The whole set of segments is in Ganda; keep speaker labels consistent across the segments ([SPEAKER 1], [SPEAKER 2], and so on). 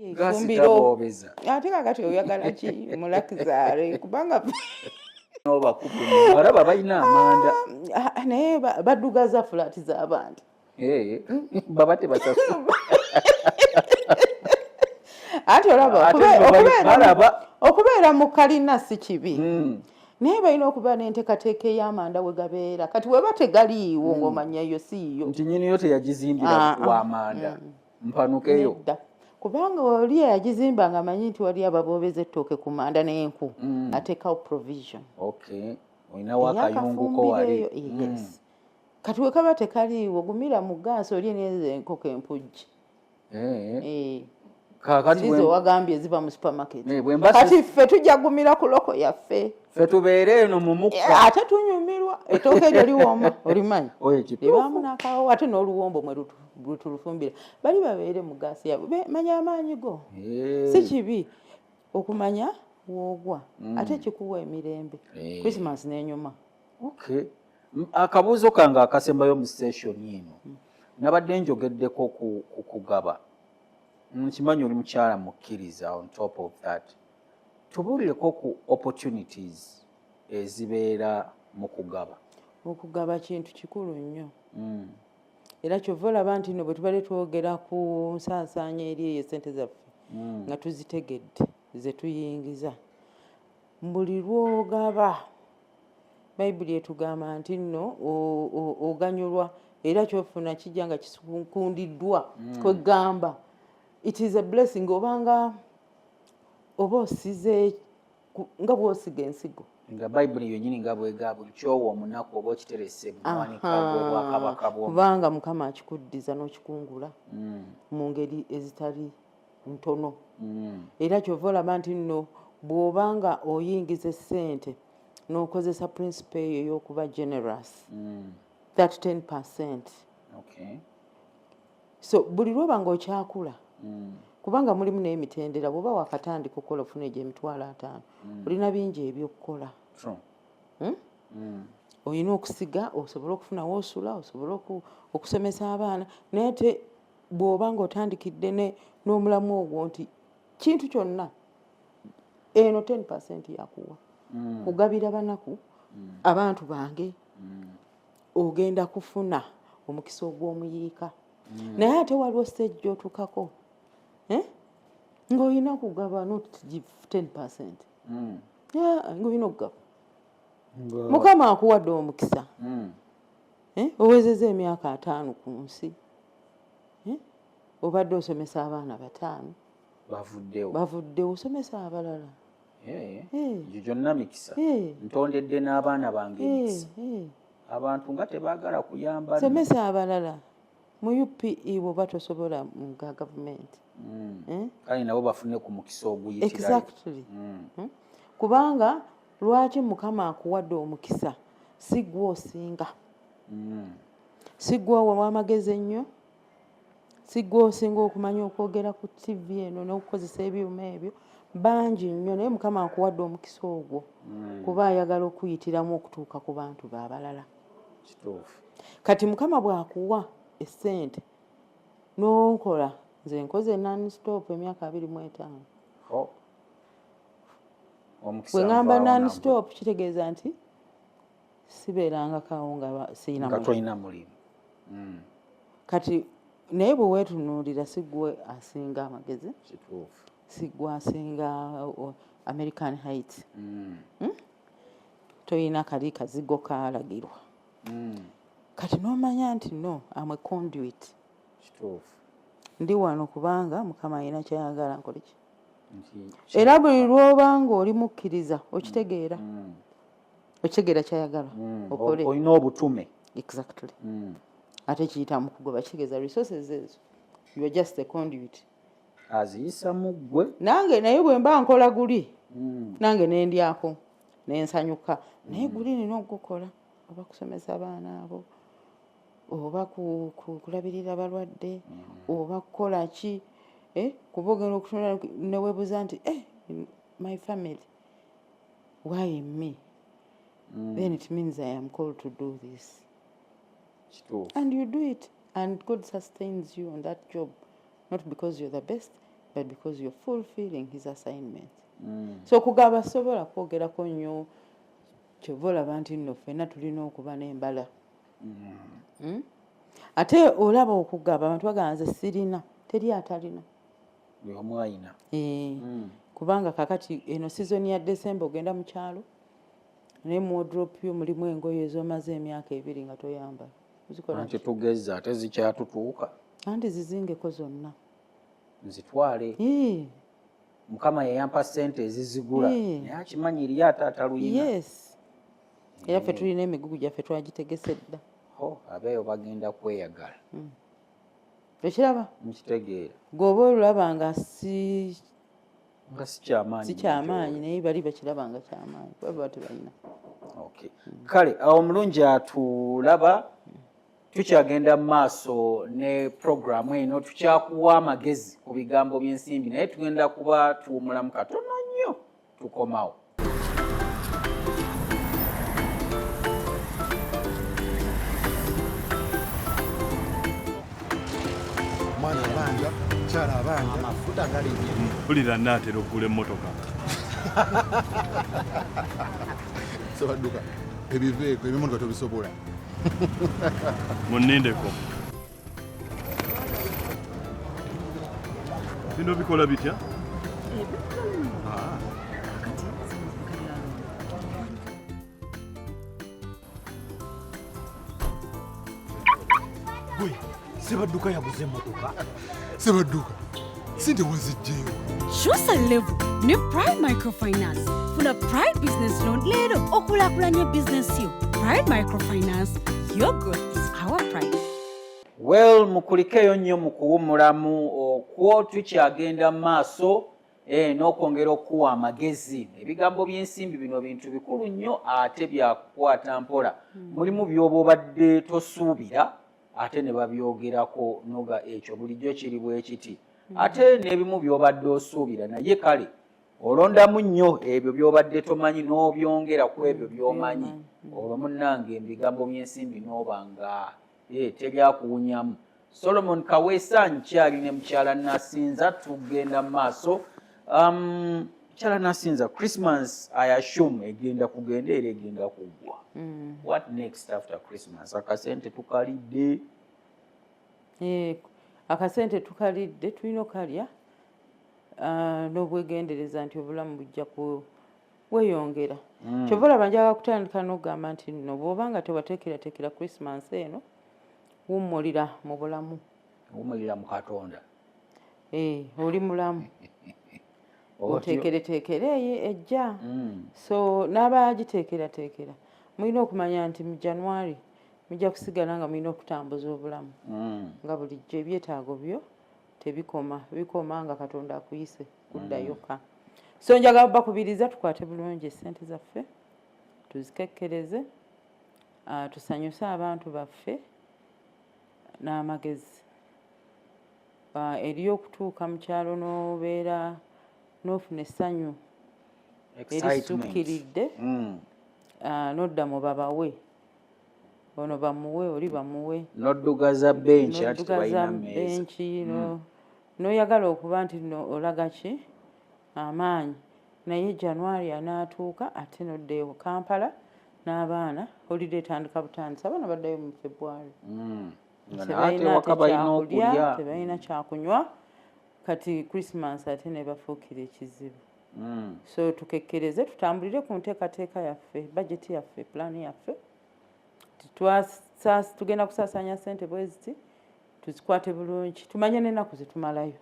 [SPEAKER 1] Gaasi
[SPEAKER 2] Fumbiro.
[SPEAKER 1] taboobeza.
[SPEAKER 2] Ate kakati oyagala ki mulakizaale, kubanga
[SPEAKER 1] Nobakupe alaba balina amanda.
[SPEAKER 2] Ah, naye baddugaza fulaati z'abandi.
[SPEAKER 1] Eh, baba tebasasula.
[SPEAKER 2] Ate olaba
[SPEAKER 1] Ate nno balaba.
[SPEAKER 2] Okubeera mu kalina si kibi, naye balina okuba n'enteekateeka ey'amanda we gabeera. Kati weba tegaliiwo, ng'omanya yo siiyo.
[SPEAKER 1] Nti nyiniyo teyagizimbira
[SPEAKER 2] Ah, ah.
[SPEAKER 1] wamanda mpanukeyo.
[SPEAKER 2] Nedda, kubanga oli eyagizimba nga amanyi nti wali ababoobeza ettooke ku manda n'enku, ateekawo provision.
[SPEAKER 1] Okay, olinawo akayunguko wali.
[SPEAKER 2] Ey'akafumbiro eyo, yes. Kati we kaba tekaliiwo, gumira mu gaasi, olye nezo enkoko empujji.
[SPEAKER 1] Eh,
[SPEAKER 2] Eh,
[SPEAKER 1] kaakati
[SPEAKER 2] zirizo wagambye ziva mu supermarket.
[SPEAKER 1] Eh, bwe mba
[SPEAKER 2] Kati ffe tujja gumira ku local yaffe.
[SPEAKER 1] Ffe tubeere eno mu mukka.
[SPEAKER 2] Eh, ate tunyumirwa ettooke eryo liwooma, olimanyi?
[SPEAKER 1] Oyo kituufu.
[SPEAKER 2] Libaamu n'akawo, ate n'oluwombo mwe lutulufumbira. Bali babeere mu gaasi yaabwe. Manya amaanyi go. Si kibi okumanya woogwa, ate kikuwa emirembe. Christmas n'enyuma.
[SPEAKER 1] Okay. Akabuuzo kange akasembayo mu session eno, nabadde njogeddeko ku kugaba. Nkimanyi oli mukyala mukkiriza. On top of that, tubuulireko ku opportunities ezibeera mu kugaba.
[SPEAKER 2] Okugaba kintu kikulu nnyo, era kyova olaba nti no bwe tubadde twogera ku nsaasaanya eri eyo, esente zaffe nga tuzitegedde ze tuyingiza, buli lwogaba, Bayibuli etugamba nti nno oganyulwa, era kyofuna kijja nga kisukundiddwa. Kwegamba it is a blessing, obanga oba osize nga bw'osiga ensigo.
[SPEAKER 1] Nga Bayibuli yonyini nga bwega, buli kyowa omunaku oba okiterese mu mawanika g'obwakabaka bwo.
[SPEAKER 2] Kubanga Mukama akikuddiza n'okikungula mu ngeri ezitali ntono. Era kyova olaba nti nno bw'obanga oyingiza essente n'okozesa principle eyo ey'okuba generous, that 10%. So buli lwoba nga okyakula, kubanga mulimu n'emitendera, bw'oba wakatandika okukola, ofuna egyo 50,000, olina bingi ebyokukola.
[SPEAKER 1] True.
[SPEAKER 2] Olina okusiga osobole okufuna woosula, osobole okusomesa abaana. Naye ate bw'oba nga otandikidde n'omulamu ogwo nti kintu kyonna eno 10% yakuwa, kugabira banaku, abantu bange, ogenda kufuna omukisa ogw'omuyiika. Naye ate waliwo stage gy'otuukako, eh? Ng'olina kugaba not give 10%. Yeah, ng'olina okugaba. Mukama akuwadde omukisa. Eh? Owezezza emyaka 50 ku nsi. Eh? Obadde osomesa abaana bataano.
[SPEAKER 1] Bavuddewo.
[SPEAKER 2] Bavuddewo, osomesa abalala.
[SPEAKER 1] Eh,
[SPEAKER 2] Eh.
[SPEAKER 1] egyo gyonna mikisa.
[SPEAKER 2] Eh.
[SPEAKER 1] Ntondedde n'abaana bange emikisa. Abantu nga tebaagala kuyamba nno.
[SPEAKER 2] Somesa abalala mu UPE bw'oba tosobola nga gavumenti. Eh?
[SPEAKER 1] Kale nabo bafune ku mukisa oguyitirayo.
[SPEAKER 2] Exactly. Kubanga lwaki Mukama akuwadde omukisa? Si gwe osinga, si gwe ow'amagezi ennyo, si gwe osinga okumanya okwogera ku TV eno n'okukozesa ebyuma ebyo, bangi nnyo. Naye Mukama akuwadde omukisa ogwo kuba ayagala okuyitiramu okutuuka ku bantu be abalala. Kati Mukama bw'akuwa essente n'onkola, nze nkoze nonstop emyaka 25.
[SPEAKER 1] Oh. Omukisa
[SPEAKER 2] Bwe ŋŋamba
[SPEAKER 1] nvaawo nagwo.
[SPEAKER 2] Nonstop kitegeeza nti sibeerangako awo nga siyina
[SPEAKER 1] Nga
[SPEAKER 2] mulimu.
[SPEAKER 1] tolina mulimu.
[SPEAKER 2] Kati naye bwe weetunuulira, si ggwe asinga amagezi, si ggwe asinga American height, Toyina kali kazigo kalagirwa. Kati n'omanya nti no, am a conduit. Ndi wano kubanga Mukama alina kyayagala nkole ki.
[SPEAKER 1] Nti
[SPEAKER 2] Era buli lw'oba nga oli mukkiriza, okitegeera, okitegeera kyayagala okole.
[SPEAKER 1] Olina obutume.
[SPEAKER 2] Exactly. Ate kiyita mu kugoba, kitegeeza resources ezo, you are just a conduit.
[SPEAKER 1] Aziyisa mu ggwe.
[SPEAKER 2] Nange naye bwe mba nkola guli, nange nendyako nensanyuka, naye guli nina okugukola, oba kusomesa abaana abo, oba kulabirira balwadde, oba kukola ki, eh, kuba ogenda okutunula neweebuuza nti, eh, my family, why me? Then it means I am called to do this. And you do it, and God sustains you on that job, not because you're the best, but because you're fulfilling his assignment. So kugaba sobola kwogerako nnyo, kyova olaba nti nno ffenna tulina okuba n'embala. Ate olaba okugaba, abantu bagamba nze sirina, teri atalina.
[SPEAKER 1] Buli omu ayina.
[SPEAKER 2] Kubanga kakati eno season ya December ogenda mu kyalo, naye mu wardrobe yo mulimu engoye ez'omaze emyaka 2 nga toyambala. Ozikola
[SPEAKER 1] Anti
[SPEAKER 2] ki?
[SPEAKER 1] Tugeza ate zikyatutuuka.
[SPEAKER 2] Anti zizingeko zonna.
[SPEAKER 1] Nzitwale. Mukama yeyampa ssente ezizigula. Naye akimanyi eri ate ataluyina.
[SPEAKER 2] Yes, era ffe tulina emigugu gyaffe twagitegese dda.
[SPEAKER 1] Ho, abeeyo bagenda kweyagala.
[SPEAKER 2] Ekiraba?
[SPEAKER 1] Nkitegeera.
[SPEAKER 2] Gweoba olulaba nga si
[SPEAKER 1] Nga si kyamaanyi.
[SPEAKER 2] Si kyamaanyi, naye bali bakiraba nga kyamaanyi kuba baba tebalina.
[SPEAKER 1] Okay. Kale awo omulungi atulaba, tukyagenda mu maaso ne programu eno, tukyakuwa amagezi ku bigambo by'ensimbi, naye tugenda kuba tuwumulamu katono nnyo, tukomawo.
[SPEAKER 3] Mwana abanja, kyala abanja.
[SPEAKER 4] Amafuta galinye.
[SPEAKER 5] Mpulira naatera okugula emmotoka.
[SPEAKER 3] Sebadduka, ebiveeko ebimotoka tobisobola.
[SPEAKER 5] Munnindeko. Bino bikola bitya?
[SPEAKER 4] Gwe, Sebadduka yaguze emmotoka.
[SPEAKER 3] Sebadduka, sente wazijjeewo?
[SPEAKER 6] Kyusa level ne Pride Microfinance. Funa Pride Business Loan leero okulaakulanya bizinesi yo. Pride Microfinance, your growth is our pride.
[SPEAKER 1] Well, mukulikeyo nnyo mu kuwummulamu okwo, tukyagenda mu maaso n'okwongera okuwa amagezi. Ebigambo by'ensimbi bino bintu bikulu nnyo ate byakukwata mpola. Mulimu by'oba obadde tosuubira ate ne babyogerako noga ekyo bulijjo kiri bwe kiti. Ate n'ebimu by'obadde osuubira, naye kale olondamu nnyo ebyo by'obadde tomanyi n'obyongera ku ebyo by'omanyi. Olwo munnange ebigambo by'ensimbi n'oba nga teryakuwunyamu. Solomon Kaweesa nkyali ne mukyala Nasinza, tugenda mu maaso. Mukyala Nasinza, Christmas I assume egenda kugenda era egenda kuggwa. What next after Christmas? Akasente tukalidde.
[SPEAKER 2] Akasente tukalidde, tulina okalya n'obwegendereza nti obulamu bujja weeyongera. Kyova olaba njagala kutandika n'okugamba nti nno bw'oba nga tewateekerateekera Christmas eno, wummulira mu bulamu.
[SPEAKER 1] Wummulira mu Katonda.
[SPEAKER 2] Oli mulamu.
[SPEAKER 1] Otyo.
[SPEAKER 2] Oteekereteekere eyo ejja. So n'abagiteekerateekera mulina okumanya nti mu January mujja kusigala nga mulina okutambuza obulamu. Nga bulijjo ebyetaago byo tebikoma, bikoma nga Katonda akuyise kuddayo ka. So njagala bakubiriza tukwate bulungi essente zaffe, tuzikekkereze, tusanyuse abantu baffe n'amagezi. Eriyo okutuuka mu kyalo n'obeera n'ofuna essanyu
[SPEAKER 1] Excitement.
[SPEAKER 2] erisukkiridde, n'odda mu babawe, ono bamuwe, oli bamuwe.
[SPEAKER 1] N'oddugaza benchi ati
[SPEAKER 2] N'oddugaza
[SPEAKER 1] tebalina mmeeza.
[SPEAKER 2] benchi, n'oyagala okuba nti no olaga ki amaanyi, naye January anaatuuka ate n'odda ewo Kampala n'abaana, holiday etandika butandisi, abaana baddayo mu February.
[SPEAKER 1] Nga
[SPEAKER 2] Tebalina
[SPEAKER 1] naate waka
[SPEAKER 2] ate
[SPEAKER 1] balina
[SPEAKER 2] kyakulya,
[SPEAKER 1] okulya.
[SPEAKER 2] tebalina kyakunywa, kati Christmas ate ne bafuukira ekizibu. So tukekkereze, tutambulire ku nteekateeka yaffe, budget yaffe, plan yaffe. Tugenda kusaasaanya ssente bwe ziti, tuzikwate bulungi, tumanye n'ennaku ze tumalayo.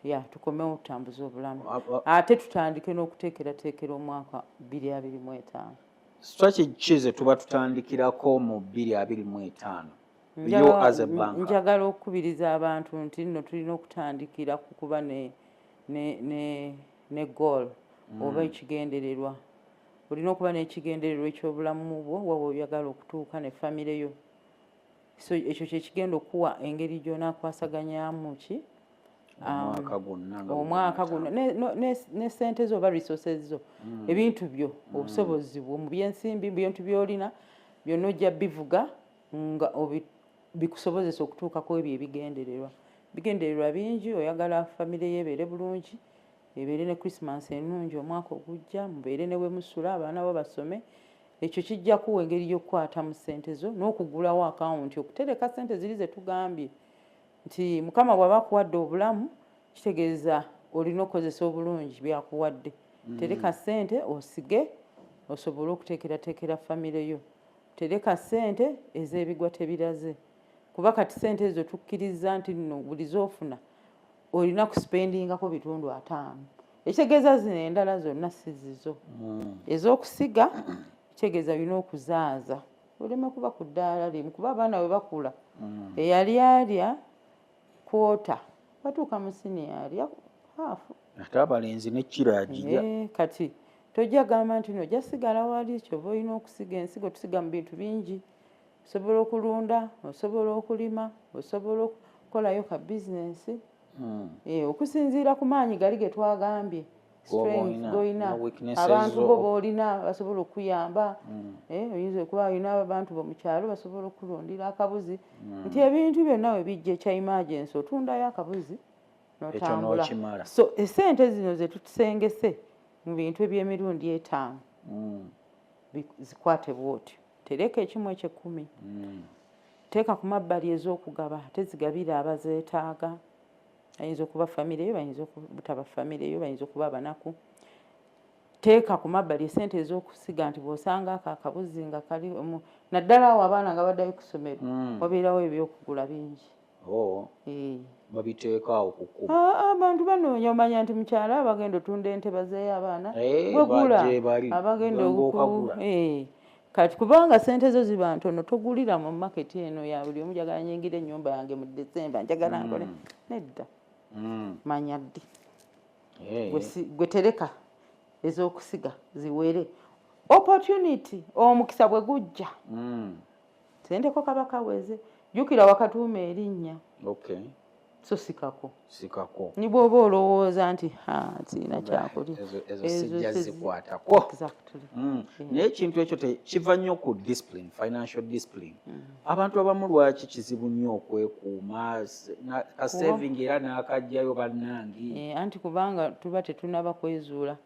[SPEAKER 2] Ya, tukomewo tutambuze obulamu. Ate tutandike n'okuteekerateekera omwaka 2025.
[SPEAKER 1] Strategy ki ze tuba tutandikirako mu 2025? You as a banker.
[SPEAKER 2] Njagala okukubiriza abantu nti nno tulina okutandikira ku kuba ne goal oba ekigendererwa. Olina okuba n'ekigendererwa eky'obulamu bwo, waba oyagala okutuuka ne famire yo. So ekyo kye kigenda okuwa engeri gy'onaakwasaganyaamu ki?
[SPEAKER 1] Omwaka gwonna nga
[SPEAKER 2] Omwaka
[SPEAKER 1] gugenda.
[SPEAKER 2] gwonna. Ne ssente zo oba resources zo, ebintu byo, obusobozi bwo mu byensimbi, mu bintu by'olina byonna ojja bivuga nga bikusobozesa okutuukako ebyo ebigendererwa. Bigendererwa bingi, oyagala famire ye ebeere bulungi, ebeere ne Christmas ennungi omwaka ogujja, mubeere ne we musula, abaana bo basome. Ekyo kijja kuwa engeri y'okukwata mu ssente zo n'okugulawo akawunti okutereka ssente ziri ze tugambye nti Mukama bw'aba akuwadde obulamu, kitegeeza olina okukozesa obulungi byakuwadde. Tereka ssente osige osobole okuteekerateekera famire yo. Tereka ssente ez'ebigwa tebiraze, kuba kati ssente ezo tukkiriza nti nno buli z'ofuna olina kuspendingako 50, ekitegeeza zino endala zonna si zizo. Ez'okusiga kitegeeza olina okuzaaza oleme kuba ku ddaala limu, kuba abaana bwe bakula, eyali alya quarter batuuka mu siniya alya half.
[SPEAKER 1] Ate abalenzi nekiro agirya.
[SPEAKER 2] Kati tojja gamba nti no jasigala wali. Kyova olina okusiga ensigo. Tusiga mu bintu bingi: osobola okulunda, osobola okulima, osobola okukolayo ka bizinensi. Okusinziira ku maanyi gali ge twagambye, strength goyina, abantu bo boolina basobola okuyamba. Oyinza okuba olina abantu bo mu kyalo basobola okulundira akabuzi, nti ebintu byonna we bijja ekya emergency otundayo akabuzi notambula. So esente zino zetutusengese mu bintu eby'emirundi 5, zikwate bwotyo. Tereka ekimu ekyekumi, teeka ku mabbali ez'okugaba, ate zigabire abazeetaaga. Bayinza okuba famire yo, bayinza obutaba famire yo, bayinza okuba abanaku. Teeka ku mabbali esente ez'okusiga, nti bw'osanga ako akabuzi nga kali, naddala awo abaana nga baddayo ku ssomero, wabeerawo ebyokugula bingi.
[SPEAKER 1] Oh. Babiteeka awo ku kkubo.
[SPEAKER 2] Ah, abantu banoonya, omanya nti mukyala abagenda otunda ente bazeeyo abaana, wegula abagenda. Kati kubanga sente zo ziba ntono, togulira mu market eno ya buli omu, njagala nyingira ennyumba yange mu December, njagala nkole. Nedda. Manya ddi gwe tereka ez'okusiga ziwere, opportunity, omukisa bwe gujja, senteko kaba kaweze. Jjukira wakatuuma erinnya, so sikako.
[SPEAKER 1] Sikako.
[SPEAKER 2] Ni bw'oba olowooza nti siina kyakulya,
[SPEAKER 1] ezo sijja zikwatako. Naye ekintu ekyo kiva nnyo ku discipline, financial discipline. Abantu abamu lwaki kizibu nnyo okwekuuma ka saving era n'akajjayo, bannange?
[SPEAKER 2] Anti kubanga tuba tetunaba kwezuula.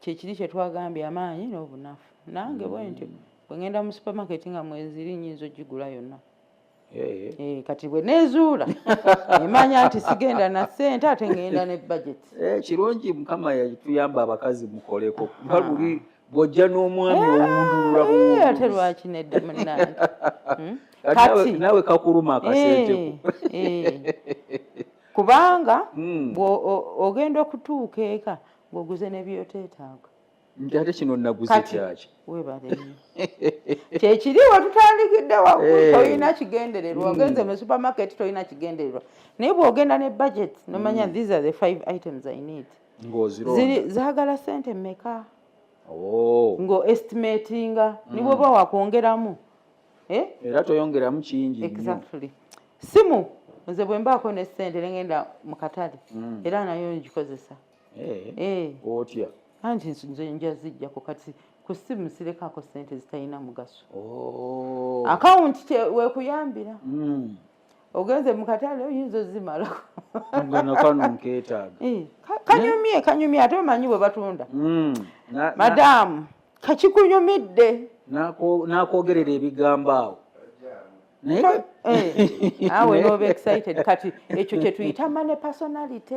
[SPEAKER 2] Kyekiri kyetwagambye, amaanyi n'obunafu. Nange bwe ntyo, bwe ngenda mu supermarket nga mweziri, nyinza ogigula yonna. Kati bwe nezuula emanya nti sigenda na ssente, ate ngenda ne budget.
[SPEAKER 1] Kirungi Mukama yatuyamba abakazi mukoleko, kuba luli bw'ojja n'omwami owundulula.
[SPEAKER 2] Ate lwaki nedda, munnange?
[SPEAKER 1] Kati naawe kakuluma akasenteko.
[SPEAKER 2] Kubanga ogenda okutuuka eka ng'oguze n'ebyoteetaaga.
[SPEAKER 1] Nti ate kino naguze kyaki?
[SPEAKER 2] Webale nnyo. Kyekiri wetutandikidde waggulu, tolina kigendererwa. Ogenze mu supermarket, tolina kigendererwa, naye bw'ogenda ne budget nomanya, these are the five items I need,
[SPEAKER 1] ng'ozironda.
[SPEAKER 2] Zaagala sente mmeka?
[SPEAKER 1] Oh.
[SPEAKER 2] Ngo estimatinga, ni bwoba wakwongeramu, eh?
[SPEAKER 1] Era toyongeramu kingi nnyo.
[SPEAKER 2] Exactly. Simu nze bwe mbaako ne sente nengenda mu katale, era nayo ngikozesa.
[SPEAKER 1] Otya?
[SPEAKER 2] Anti nze nja zijjako. Kati ku simu sirekaako sente zitalina mugaso.
[SPEAKER 1] Oh.
[SPEAKER 2] Akawunti wekuyambira. Ogenze mu katale, oyinza ozimalako.
[SPEAKER 1] Nga nakano nkeetaaga.
[SPEAKER 2] Kanyumye, kanyumye, ate omanyi bwe batunda. Madaamu, kakikunyumidde.
[SPEAKER 1] N'akwogerera ebigambo awo. Naye
[SPEAKER 2] Awe noba excited. Kati ekyo kyetuyita money personality.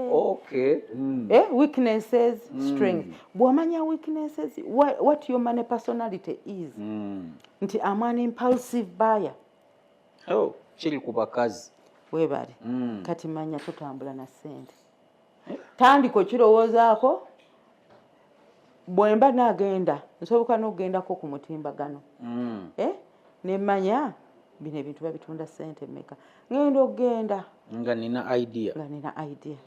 [SPEAKER 2] Weaknesses, strength. Bw'omanya weaknesses, what your money personality is, nti am an impulsive buyer.
[SPEAKER 1] Oh, kiri ku bakazi.
[SPEAKER 2] Webale. Kati manya totambula na ssente, tandika okirowoozaako. Bwe mba naagenda, nsoboka n'okugendako ku mutimbagano, nemanya bino ebintu babitunda ssente mmeka, ngenda okugenda
[SPEAKER 1] nga nina idea.
[SPEAKER 2] Nga nina idea.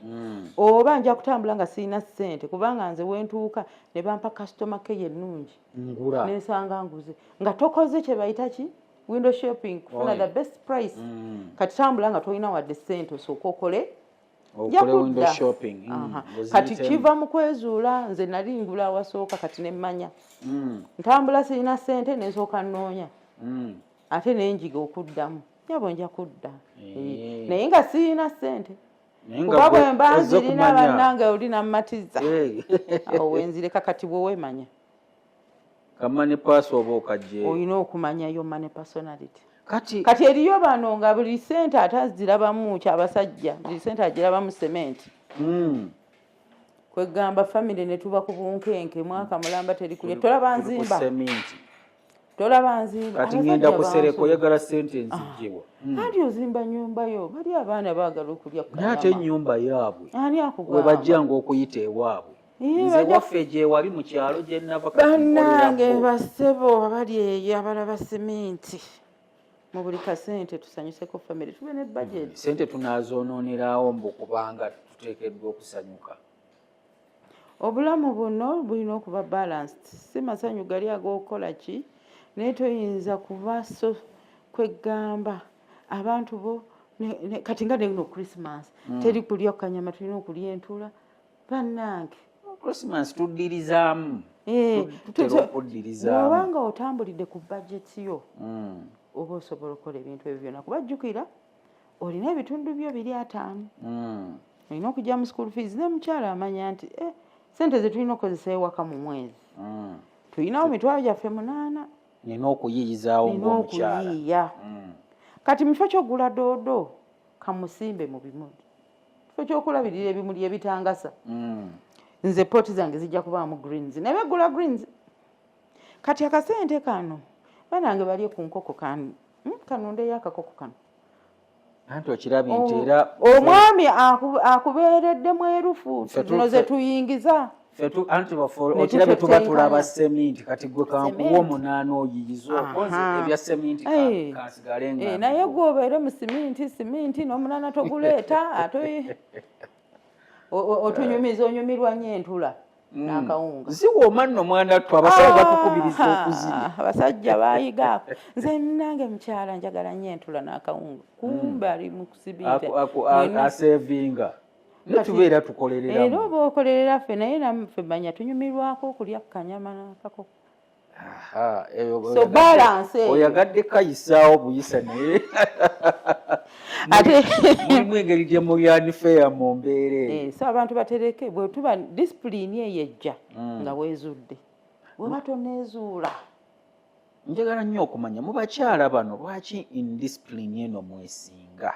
[SPEAKER 2] Oba nja kutambula nga sirina ssente, kubanga nze wentuuka ne bampa customer care ennungi,
[SPEAKER 1] ngula.
[SPEAKER 2] Nensanga nguze, nga tokoze kye bayita ki window shopping, kufuna the best price. Kati tambula nga tolina wadde ssente, osooka okole.
[SPEAKER 1] Okole window shopping.
[SPEAKER 2] Kati kiva mu kwezuula. Nze nali ngula awasooka, kati nemmanya ntambula sirina ssente, nensooka nnoonya, ate nenjiga okuddamu, nyabo nja kudda. Naye nga sirina ssente. Kuba bwe mba nzirina bannange oli nammatiza awo wenzireka. Kati bwe weemanya
[SPEAKER 1] Ka money purse oba okajje.
[SPEAKER 2] Olina okumanya yo money personality.
[SPEAKER 1] Kati
[SPEAKER 2] Kati eriyo bano nga buli sente ate azirabamu kyabasajja, buli sente agirabamu sementi. Kwegamba famire ne tuba ku bunkenke mwaka mulamba, teri kulya, tolaba
[SPEAKER 1] Tuli ku
[SPEAKER 2] nzimba.
[SPEAKER 1] Seminti.
[SPEAKER 2] Tolaba nzimba.
[SPEAKER 1] Kati ngenda
[SPEAKER 2] Abasajja
[SPEAKER 1] kusereka
[SPEAKER 2] bansu.
[SPEAKER 1] Oyagala sente nzijjewa?
[SPEAKER 2] Anti ozimba nyumba yo, bali abaana baagala okulya ku
[SPEAKER 1] Naye ate
[SPEAKER 2] kanyama.
[SPEAKER 1] ennyumba yaabwe
[SPEAKER 2] Ani
[SPEAKER 1] we
[SPEAKER 2] akugamba?
[SPEAKER 1] bajjanga okuyita ewaabwe.
[SPEAKER 2] Ee,
[SPEAKER 1] Nze waffe gyewali mu kyalo gye nava, kati
[SPEAKER 2] Bannange
[SPEAKER 1] nkolerako.
[SPEAKER 2] Bassebo abali eyo abalaba seminti mu buli kasente, tusanyuseko famire, tube ne budget.
[SPEAKER 1] Sente tunaazonoonerawo mbu kubanga tuteekeddwa okusanyuka.
[SPEAKER 2] Obulamu buno bulina okuba balanced, si masanyu gali ag'okukola ki, naye toyinza kuba so kwegamba abantu bo kati nga neno Christmas teri kulya kanyama, tulina okulya entula, bannange.
[SPEAKER 1] Christmas tuddirizaamu.
[SPEAKER 2] Eh,
[SPEAKER 1] Tutera okuddirizaamu.
[SPEAKER 2] Bw'obanga otambulidde ku budget yo, oba osobola okukola ebintu ebyo byonna, kuba jjukira olina ebitundu byo biri 50. Olina okujja mu school fees, ne mukyala amanya nti eh, sente ze tulina okukozesa ewaka mu mwezi tulinawo 800,000.
[SPEAKER 1] Nina okuyiyizaawo
[SPEAKER 2] Nina
[SPEAKER 1] ng'omukyala.
[SPEAKER 2] okuyiiya. Kati mu kifo ky'okugula doodo, kamusimbe mu bimuli, kifo ky'okulabirira ebimuli ebitangasa. Nze pot zange zijja kubaamu greens, naye begula greens. Kati akasente kano banange balye ku nkoko kano, Kanondeyo akakoko kano.
[SPEAKER 1] Anti okirabye nti era
[SPEAKER 2] Omwami akubeeredde mwerufu. Zino ze tuyingiza.
[SPEAKER 1] Anti bafe
[SPEAKER 2] Ne
[SPEAKER 1] okirabye tuba
[SPEAKER 2] tutetenkanya.
[SPEAKER 1] Tulaba seminti. Kati gwe kankuwa
[SPEAKER 2] Seminti.
[SPEAKER 1] 8 oyiyiza okwo, nze ebya seminti kansigale nga
[SPEAKER 2] Eh, naye gwe obeere mu siminti siminti n'omunaana toguleeta, ate otunyumiza, onyumirwa nnyo entula n'akawunga.
[SPEAKER 1] Ziwooma nno, mwana ttu, abasawo batukubiriza okuzirya.
[SPEAKER 2] Abasajja bayiga. Nze nange mukyala njagala nnyo entula n'akawunga, kumbe ali mu kusibiita.
[SPEAKER 1] Asevinga ne tubeera
[SPEAKER 2] Era
[SPEAKER 1] tukolereramu.
[SPEAKER 2] Oba okolerera ffe, naye naffe manya tunyumirwako okulya ku kanyama n'akakoko.
[SPEAKER 1] Aha, eyo
[SPEAKER 2] So balance eyo.
[SPEAKER 1] Oyagadde kayisaawo buyisa, naye
[SPEAKER 2] Ate
[SPEAKER 1] mulimu engeri gye muli unfair mu mbeera eyo.
[SPEAKER 2] Eh, so abantu batereke, bwe tuba discipline eyo ejja nga weezudde, bweba toneezuula.
[SPEAKER 1] Njagala nnyo okumanya, mu bakyala bano lwaki indiscipline eno mwesinga?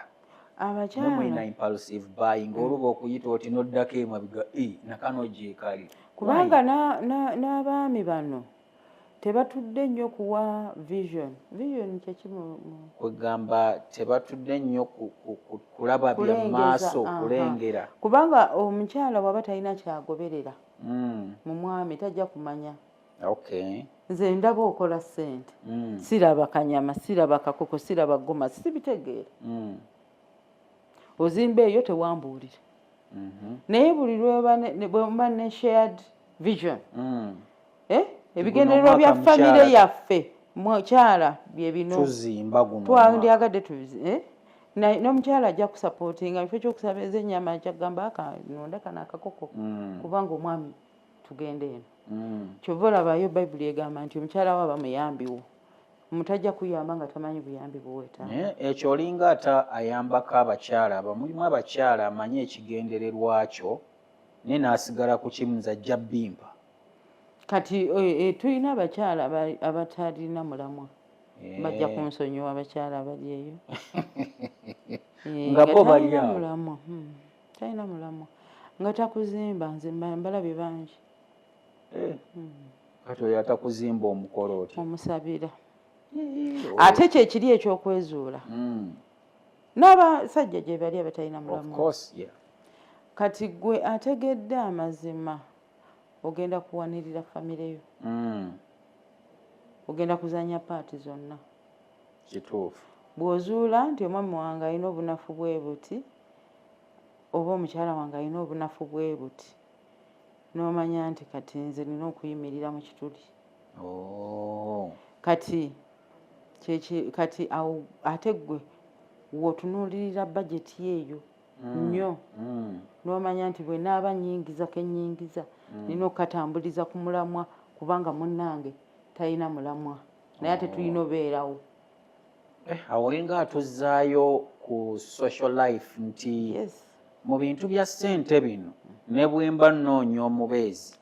[SPEAKER 2] Abakyala
[SPEAKER 1] Nemulina impulsive buying, oluba okuyita oti noddako emabega, "Eh, nakano gyekali."
[SPEAKER 2] Kubanga n'abaami bano tebatudde nnyo kuwa vision. Vision kyeki
[SPEAKER 1] Kwegamba tebatudde nnyo kulaba bya
[SPEAKER 2] Kulengeza,
[SPEAKER 1] maaso,
[SPEAKER 2] aha.
[SPEAKER 1] kulengera.
[SPEAKER 2] Kubanga omukyala bw'aba talina kyagoberera mu mwami, tajja kumanya. Nze ndaba okola ssente, siraba kanyama, siraba kakoko, siraba goma, sibitegeera. Ozimba eyo tewambuulira. Naye buli lweba bwe muba ne shared vision, eh? Ebigendererwa bya
[SPEAKER 1] Guno
[SPEAKER 2] famire
[SPEAKER 1] mwaka
[SPEAKER 2] yaffe, mukyala, bye bino.
[SPEAKER 1] Tuzimba guno omwaka.
[SPEAKER 2] Twandyagadde tubizi, eh? N'omukyala ajja kusupportinga. Mu kifo ky'okusaba ez'ennyama, ajja kugamba aka nonda kano akakoko, kubanga omwami tugenda eno. Kyova olabayo Bayibuli egamba nti omukyala we aba muyambiwo, omuntu ajja kuyamba nga tamanyi buyambi buweetaaga.
[SPEAKER 1] Naye ekyo olinga ate ayambako abakyala aba mulimu abakyala amanyi ekigendererwa kyo, naye n'asigala ku kimu, nze ajja bimpa.
[SPEAKER 2] Kati tulina abakyala abatalina mulamwa. Bajja kunsonyiwa abakyala abali eyo.
[SPEAKER 1] Nga bo bali
[SPEAKER 2] talina
[SPEAKER 1] awo.
[SPEAKER 2] mulamwa, talina mulamwa, nga takuzimba. Nze mbalabye bangi.
[SPEAKER 1] Kati oyo atakuzimba omukolo oti?
[SPEAKER 2] Omusabira. Ate kyekiri ekyokwezuula, n'abasajja gye bali abatalina
[SPEAKER 1] Of
[SPEAKER 2] mulamwa.
[SPEAKER 1] course, yeah.
[SPEAKER 2] Kati gwe ategedde amazima, ogenda kuwanirira famire yo, ogenda kuzanya part zonna.
[SPEAKER 1] Kituufu.
[SPEAKER 2] Bw'ozuula nti omwami wange alina obunafu bwe buti, oba omukyala wange alina obunafu bwe buti, n'omanya nti kati nze nina okuyimirira mu kituli. Kati kati awo ate gwe w'otunuulirira bajeti eyo nnyo, n'omanya nti bwe naaba nnyingiza kennyingiza, nina okukatambuliza ku mulamwa, kubanga munnange talina mulamwa, naye ate tulina obeerawo.
[SPEAKER 1] Eh, awo olinga atuzzaayo ku social life nti
[SPEAKER 2] Yes.
[SPEAKER 1] Mu bintu bya ssente bino, ne bwe mba nnoonya omubeezi,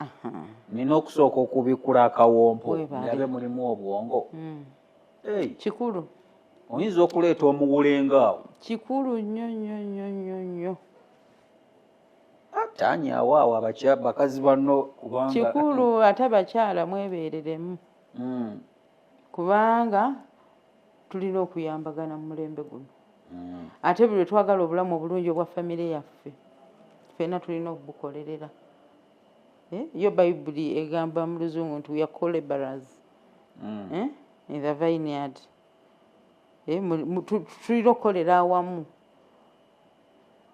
[SPEAKER 1] nina okusooka okubikula akawompo
[SPEAKER 2] Weebale.
[SPEAKER 1] ndabe mulimu obwongo. Hey,
[SPEAKER 2] Kikulu.
[SPEAKER 1] oyinza okuleeta omuwulenga awo.
[SPEAKER 2] Kikulu nnyo nnyo nnyo nnyo nnyo.
[SPEAKER 1] Ataanyaawo awo bakazi banno, kubanga
[SPEAKER 2] Kikulu, ate abakyala mwebeereremu, kubanga tulina okuyambagana mu mulembe guno. Ate buli lwe twagala obulamu obulungi obwa famire yaffe, ffenna tulina okubukolerera. Eh, yo Bayibuli egamba mu Luzungu nti we are co-laborers in the vineyard. Eh, tulina okukolera awamu.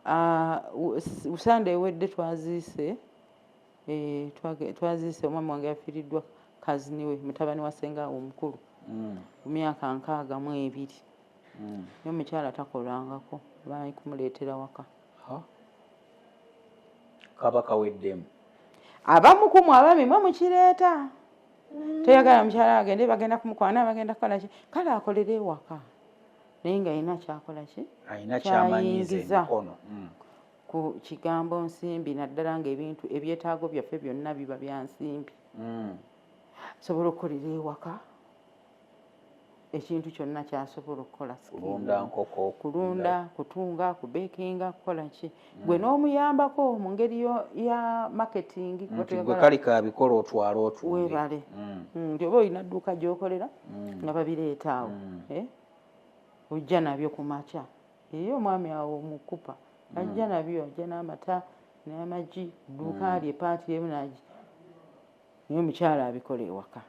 [SPEAKER 2] Ah, Sande ewedde twaziise, twaziise omwami wange yafiiriddwa cousin we, mutabani wa sengaawe omukulu, ku myaka 62. Naye omukyala takolangako, bali kumuleetera waka.
[SPEAKER 1] Ha? Kaba kaweddemu.
[SPEAKER 2] Abamu kumwe abaami mwe mukireeta, toyagala mukyala agende, bagenda kumukwana, bagenda kukola ki. Kale akolere ewaka, naye nga alina kyakola ki,
[SPEAKER 1] Alina kyamanyiza.
[SPEAKER 2] kyayingiza.
[SPEAKER 1] Emikono.
[SPEAKER 2] Ku kigambo nsimbi, naddala ng'ebintu ebyetaago byaffe byonna biba bya nsimbi. Sobola okukolera ewaka ekintu kyonna kyasobola okukola.
[SPEAKER 1] Kulunda nkoko.
[SPEAKER 2] Kulunda, kutunga, kubekinga, kukola ki, gwe n'omuyambako mu ngeri ya marketing, kuba
[SPEAKER 1] Nti gwe
[SPEAKER 2] toyagala-
[SPEAKER 1] kali kabikola, otwala otunde.
[SPEAKER 2] Weebale. Nti oba olina dduuka gy'okolera nga babireeta awo, eh? Ojja nabyo ku makya, era omwami awo omukupa ajja nabyo, ajja n'amata n'amagi, dduuka lye paati emu nagi, naye omukyala abikola ewaka.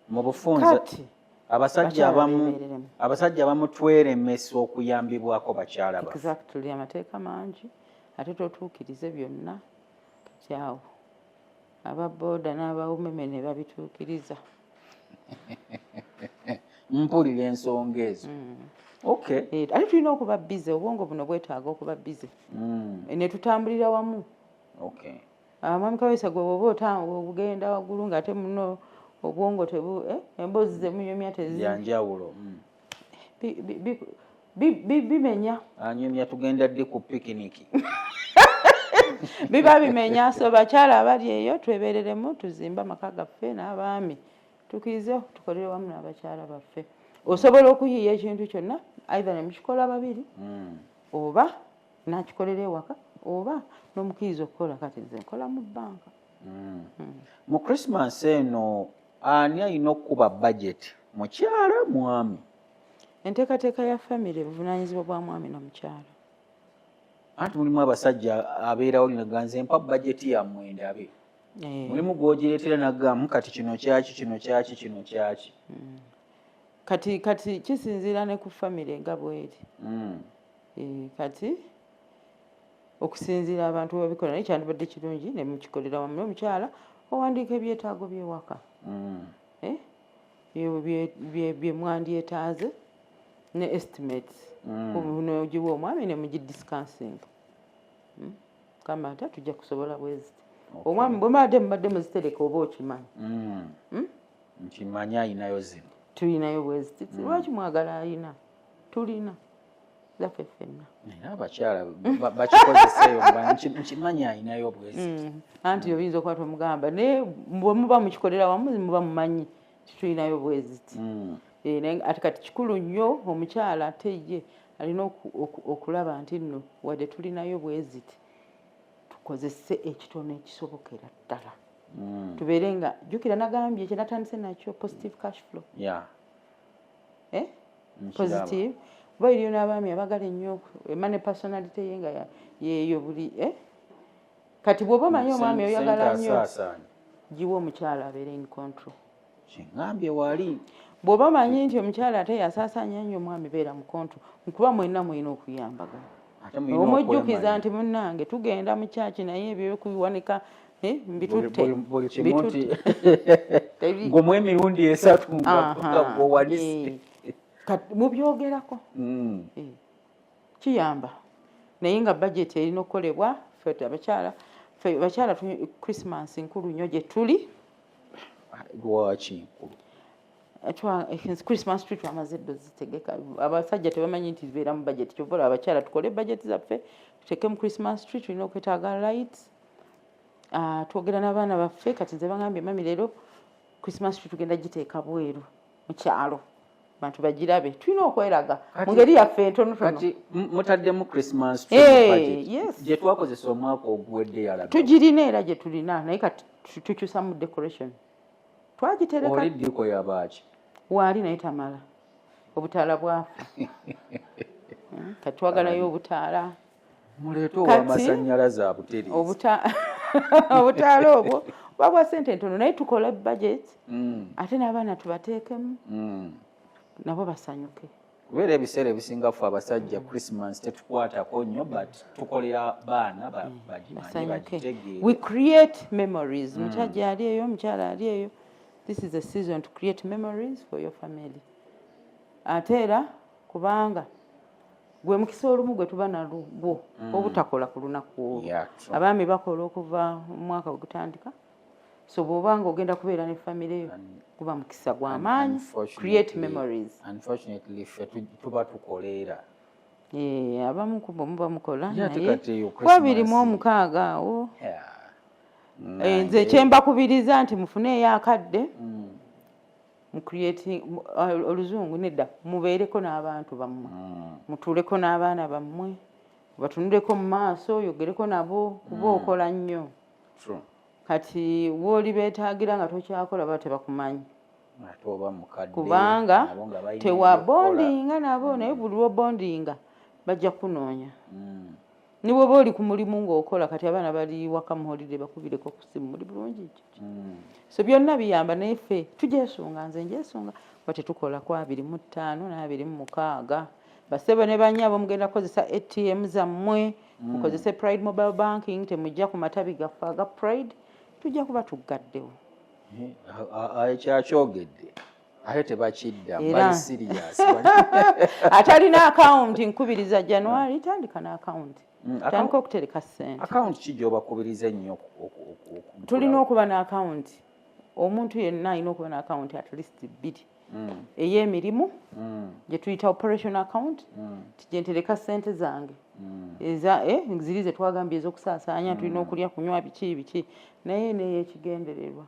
[SPEAKER 1] Mu bufunze,
[SPEAKER 2] Kati
[SPEAKER 1] abasajja
[SPEAKER 2] bakyala
[SPEAKER 1] abamu,
[SPEAKER 2] beebereremu.
[SPEAKER 1] abasajja abamu tweremesa okuyambibwako bakyala baffe.
[SPEAKER 2] Exactly, amateeka mangi, ate totuukirize byonna. Kati awo aba booda n'abawumeme ne babituukiriza.
[SPEAKER 1] Mpulira ensonga ezo, okay.
[SPEAKER 2] Eh, ate tulina okuba busy, obwongo buno bwetaaga okuba busy, ne tutambulira wamu. Mwami Kawesa, gwe bwoba ogenda waggulu ng'ate muno obwongo tebu, emboozi zemunyumya tezi
[SPEAKER 1] Byanjawulo.
[SPEAKER 2] Bimenya.
[SPEAKER 1] Anyumya tugenda ddi ku pikiniki.
[SPEAKER 2] Biba bimenya. So bakyala abali eyo, twebereremu, tuzimbe amaka gaffe, n'abaami tukirize tukolere wamu n'abakyala baffe. Osobola okuyiiya ekintu kyonna, either ne mukikola babiri, oba nakikolera ewaka, oba n'omukiriza okukola. Kati nze nkola mu bbanka.
[SPEAKER 1] Mu Christmas eno, ani alina okukuba budget, mukyala, mwami?
[SPEAKER 2] Enteekateeka ya famire buvunaanyizibwa bwa mwami na mukyala.
[SPEAKER 1] Anti mulimu abasajja abeerawo linaga, nze mpa budget yammwe ndabe. Mulimu gw'ogireetera nagamba, kati kino kyaki, kino kyaki, kino kyaki?
[SPEAKER 2] Kati kisinziira ne ku famire nga bweri. Eh, kati okusinziira abantu babikola, naye kyandibadde kirungi ne mukikolera wamu. N'omukyala owandiika ebyetaago by'ewaka, Eh? Bye mwandyetaaze ne estimates, nogiwa omwami ne mugidiscussinga. Gamba nti tujja kusobola bweziti. Omwami bwe mubadde muzitereka, oba okimanyi.
[SPEAKER 1] Nkimanyi ayinayo zino.
[SPEAKER 2] Tulinayo bweziti, lwaki mwagala ayina? Tulina zaffe ffenna.
[SPEAKER 1] Naye abakyala bakikozeseeyo, nkimanyi ayinayo bweziti.
[SPEAKER 2] Anti oyinza okuba tomugamba, naye bwe muba mukikolera wamu, muba mumanyi titulinayo bweziti. Eh, naye ate kati kikulu nnyo omukyala ate ye alina okulaba nti nno wadde tulinayo bweziti, tukozese ekitono ekisobokera ddala. Tubeere nga, jjukira nagambye kye natandise nakyo, positive cash flow. Eh?
[SPEAKER 1] Nkiraba.
[SPEAKER 2] Positive, kuba eriyo n'abaami abagala ennyo ema ne personality ye nga yeeyo buli, eh? Kati bw'oba omanyi omwami oyagala
[SPEAKER 1] Sente
[SPEAKER 2] nnyo,
[SPEAKER 1] asaasaanya.
[SPEAKER 2] Giwa omukyala abeere in control.
[SPEAKER 1] Kiŋŋambye wali.
[SPEAKER 2] Bw'oba omanyi nti omukyala ate yasaasaanya nnyo, omwami beera mu control, nkuba mwenna mulina okuyambagana.
[SPEAKER 1] Ate mulina
[SPEAKER 2] Omujjukiza
[SPEAKER 1] okwemanya.
[SPEAKER 2] nti munnange tugenda mu kyaki, naye ebyokuwanika, eh, mbitutte.
[SPEAKER 1] Buli kimu nti
[SPEAKER 2] mbitutte.
[SPEAKER 1] Ngumu emirundi 3 nga gwewanise.
[SPEAKER 2] Eh. Kati mubyogerako. Eh, kiyamba, naye nga budget erina okukolebwa. Ffe abakyala, ffe abakyala Christmas nkulu nnyo gye tuli.
[SPEAKER 1] Lwaki nkulu?
[SPEAKER 2] Christmas tree twamaze ddo zitegeka. Abasajja tebamanyi nti zibeera mu budget. Kyova olaba abakyala tukole budget zaffe, tuteeke mu Christmas tree. Tulina okwetaaga lights. Ah, twogera n'abaana baffe. Kati nze bagambye, "Mummy, leero Christmas tree tugenda giteeka bweru mu kyalo, bantu bagirabe." Tulina okweraga mu ngeri yaffe entonotono.
[SPEAKER 1] Kati mutaddemu Christmas tree
[SPEAKER 2] Eh,
[SPEAKER 1] mu budget?
[SPEAKER 2] Yes.
[SPEAKER 1] Gye twakozesa omwaka oguwedde yalaga?
[SPEAKER 2] Tugirina era gye tulina, naye kati tukyusamu decoration. Twagitereka.
[SPEAKER 1] Oli ddiko yabaaki?
[SPEAKER 2] Waali, naye tamala, obutaala bwafa. Kati twagalayo obutaala.
[SPEAKER 1] Muleete ow'amasannyalaze abutereeza.
[SPEAKER 2] Obutaala obwo buba bwa sente ntono, naye tukole budget, ate n'abaana tubateekemu, nabo basanyuke.
[SPEAKER 1] Kubeera ebiseera ebisinga ffe abasajja Christmas tetukwatako nnyo, but tukolera baana bagimanye,
[SPEAKER 2] basanyuke.
[SPEAKER 1] Bagitegeere.
[SPEAKER 2] We create memories. Musajja ali eyo, omukyala ali eyo, this is a season to create memories for your family. Ate era kubanga gwe mukisa olumu gwe tuba nalwo obutakola ku lunaku olwo.
[SPEAKER 1] Yeah, true.
[SPEAKER 2] Abaami bakola okuva omwaka we gutandika, so bw'oba nga ogenda kubeera ne famire yo, guba mukisa gw'amaanyi. Create memories.
[SPEAKER 1] Unfortunately ffe tuba tukoleera.
[SPEAKER 2] Eh, abamu kubo muba mukola,
[SPEAKER 1] Ye ate
[SPEAKER 2] naye
[SPEAKER 1] kati eyo
[SPEAKER 2] ku 26 awo. Eh, nze kyembakubiriza nti mufuneeyo akadde mu creating oluzungu nedda, mubeereko n'abantu bammwe, mutuuleko n'abaana bammwe, batunuleko mu maaso, oyogereko nabo, kuba okola nnyo.
[SPEAKER 1] True.
[SPEAKER 2] Kati wooli beetaagira nga tokyakola, baba tebakumanyi.
[SPEAKER 1] Ate oba mukadde,
[SPEAKER 2] Kubanga
[SPEAKER 1] nabo nga balina
[SPEAKER 2] tewa
[SPEAKER 1] ebyokukola.
[SPEAKER 2] Bondinga nabo, naye buli lwobondinga bajja kunoonya. Ne bwoba oli ku mulimu ng'okola, kati abaana bali waka mu holiday, bakubireko ku simu, "Muli bulungi?" So byonna biyamba, naye ffe tugyesunga. Nze njesunga kuba tetukola ku 25 n'26. Basebo ne bannyabo, mugenda kukozesa ATM zammwe, mukozese Pride mobile banking, temujja ku matabi gaffe aga Pride, tujja kuba tuggaddewo.
[SPEAKER 1] Ekyakyogedde ate tebakidda.
[SPEAKER 2] Era-
[SPEAKER 1] Bali serious.
[SPEAKER 2] Atalina akawunti, nkubiriza January tandika n'akawunti, tandika okutereka ssente.
[SPEAKER 1] Akawunti ki gy'obakubiriza ennyo
[SPEAKER 2] Tulina okuba n'akawunti. Omuntu yenna alina okuba n'akawunti at least bbiri: ey'emirimu gye tuyita operation account, ti gye ntereka ssente zange eza ziri ze twagambye ez'okusaasaanya, tulina okulya, kunywa, biki biki, naye n'eyekigendererwa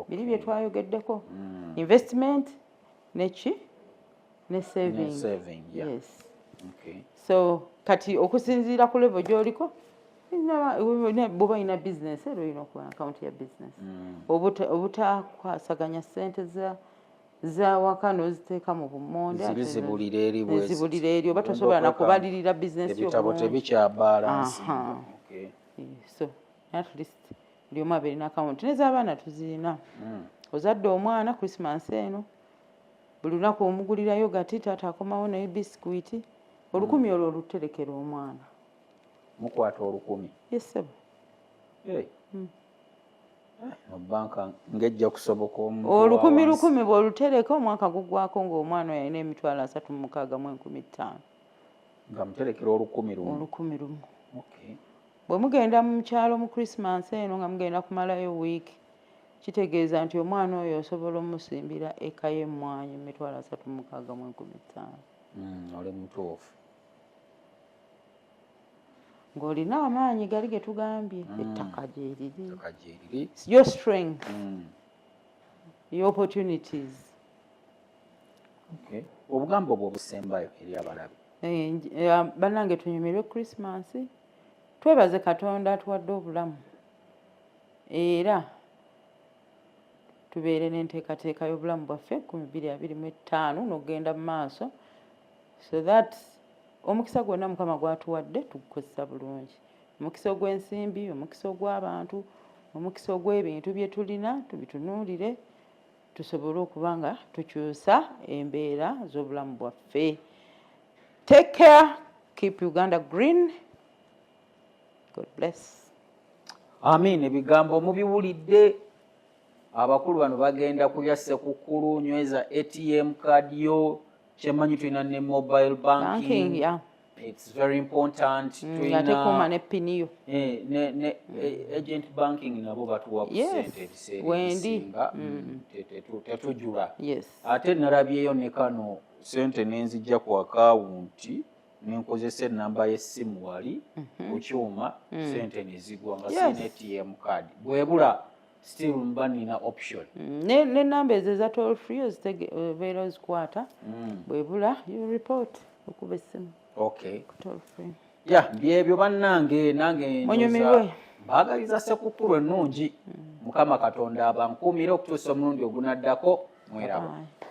[SPEAKER 2] biri bye twayogeddeko, investment neki ne saving.
[SPEAKER 1] Ne saving, yeah.
[SPEAKER 2] Yes. So kati okusinziira ku level gy'oliko, bw'oba olina business, era olina okuba akawunti ya business. Obutakwasaganya ssente za waka n'oziteeka mu bumonde.
[SPEAKER 1] Ziri
[SPEAKER 2] ate
[SPEAKER 1] zibulira eri bwe ziti.
[SPEAKER 2] Zibulira eri, oba
[SPEAKER 1] Ogenda
[SPEAKER 2] tosobola
[SPEAKER 1] okwekanga
[SPEAKER 2] nakubalirira business yo
[SPEAKER 1] ebitabo
[SPEAKER 2] bulungi.
[SPEAKER 1] tebikyabalansi.
[SPEAKER 2] Aha. So at least buli omu abeere n'akawunti. Nez'abaana tuzirina. Ozadde omwana, Christmas eno buli lunaku omugulirayo gati, taata akomawo naye bisikuiti, 1,000 olwo oluterekera omwana.
[SPEAKER 1] Mukwata 1,000?
[SPEAKER 2] Yes, ssebo.
[SPEAKER 1] Hey. Mu banka ng'ejja kusoboka omuntu
[SPEAKER 2] 1,000
[SPEAKER 1] wa wansi.
[SPEAKER 2] 1,000 bw'olutereka, omwaka gugwako ng'omwana oyo alina 36,500.
[SPEAKER 1] Nga muterekera 1,000.
[SPEAKER 2] 1,000. Bwe mugenda mu kyalo mu Christmas eno, nga mugenda kumalayo wiiki, kitegeeza nti omwana oyo osobola omusimbira eka y'emmwanyi 36,500.
[SPEAKER 1] Oli mutuufu.
[SPEAKER 2] Ng'olina amaanyi gali ge tugambye, ettaka gyeriri.
[SPEAKER 1] Ettaka gyeriri.
[SPEAKER 2] It's your strength, your opportunities.
[SPEAKER 1] Okay. Obugambo bwe obusembayo eri abalabi?
[SPEAKER 2] Eh, bannange, tunyumirwe Christmas, twebaze Katonda atuwadde obulamu, era tubeere n'enteekateeka y'obulamu bwaffe 2025 n'okugenda mu maaso, so that omukisa gwonna Mukama gwatuwadde tugukozesa bulungi, omukisa ogw'ensimbi, omukisa ogw'abantu, omukisa ogw'ebintu bye tulina, tubitunuulire tusobole okuba nga tukyusa embeera z'obulamu bwaffe. Take care, keep Uganda green. God bless.
[SPEAKER 1] Amin. Ebigambo mubiwulidde, abakulu bano bagenda kulya Sekukkulu. Nyweza ATM card yo. Kyemanyi tulina ne mobile banking.
[SPEAKER 2] Banking, yeah.
[SPEAKER 1] It's very important.
[SPEAKER 2] Ate kuuma ne PIN yo.
[SPEAKER 1] Ne agent banking nabo batuwa ku sente ebiseera
[SPEAKER 2] Wendi.
[SPEAKER 1] ebisinga. Tetujula. Ate nalabyeyo ne kano sente nenzijja ku akawunti, nenkozesa enamba y'essimu wali ku kyuma, sente nezigwa nga sina ATM card. Bwebula, still mba nina option.
[SPEAKER 2] Ne namba ezo eza toll free obeera ozikwata. Bwebula, you report, okuba essimu ku toll free.
[SPEAKER 1] Ya, byebyo bannange, nange
[SPEAKER 2] Munyumirwe.
[SPEAKER 1] ndowooza mbaagaliza Sekukkulu ennungi. Mukama Katonda abankuumire okutuusa omulundi ogunaddako. Mweraba.
[SPEAKER 2] Bye.